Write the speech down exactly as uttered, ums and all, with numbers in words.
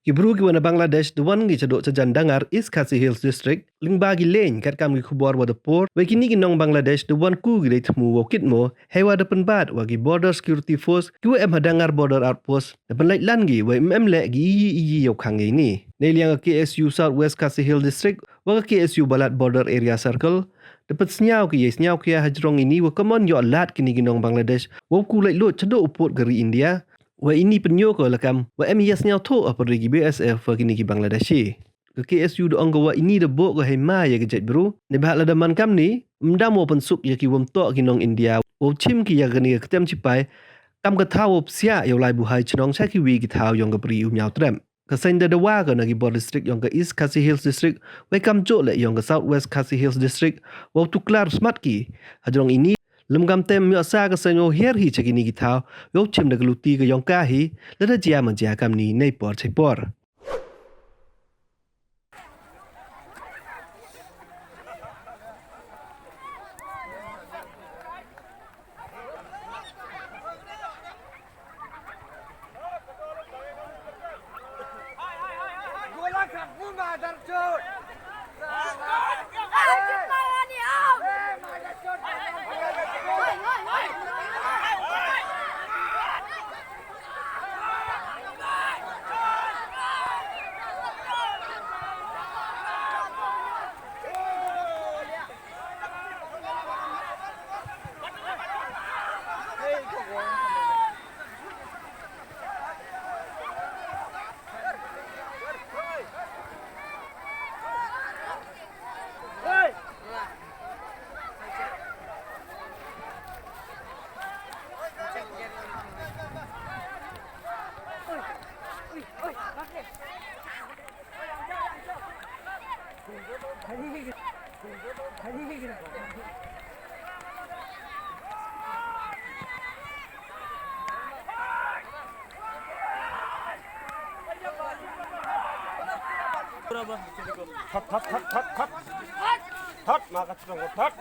Ki bru ki wa na Bangladesh da wan ki chadoh chajan Dangar, East Khasi Hills District, lyngba ki leiñ katkam ki khubor wa da por, wei kini ki nong Bangladesh da wan ku ki dei thmu wow kit mo, heiwa da pynbat wa ki Border Security Force, ki wa em ha Dangar Border Outpost, da pynlait lan ki, wei em em leh ki iyi iyi yow khang yei ni. Neiliang ka K S U South West Khasi Hills District, wa ka K S U Balat Border Area Circle, da pynsñiaw ki yei sñiaw ki ya hajrong ini wa kamon yoh lad kini ki nong Bangladesh, wow ku lait lut chadoh u pud ka ri India, wa ini pynyoo ko lakam, wa em ya sñiawthuh ha pyrdi ki B S F wa kini ki Bangladeshi. Ka K S U da ong ko wa ini da boh ko hei ma ya ka jait bru, neibhah lada man kamni, ym dam wow pynsuk ya ki wym toh ki nong India, wow chim ki ya kani ka ktem chipai, kam ka thaw wow psiah yow lai buhai chnong cha kiwi ki thaw yong ka pyrdi u ñiaw trep. Ka seiñ da dawa ka na ki bor district yong ka East Khasi Hills District, wei kamjooh leh yong ka South West Khasi Hills District, wow tuklar smat ki. Hajrong ini, lym kam te ym yoh sa ka seiñ wow hiar hi cha kini ki thaw, wow chim da ka luti ka yong ka hi, lada jia ma jia kamni nei por chai por. Thot, thot, thot, thot, thot. Thot, ma ka chnong ko, thot.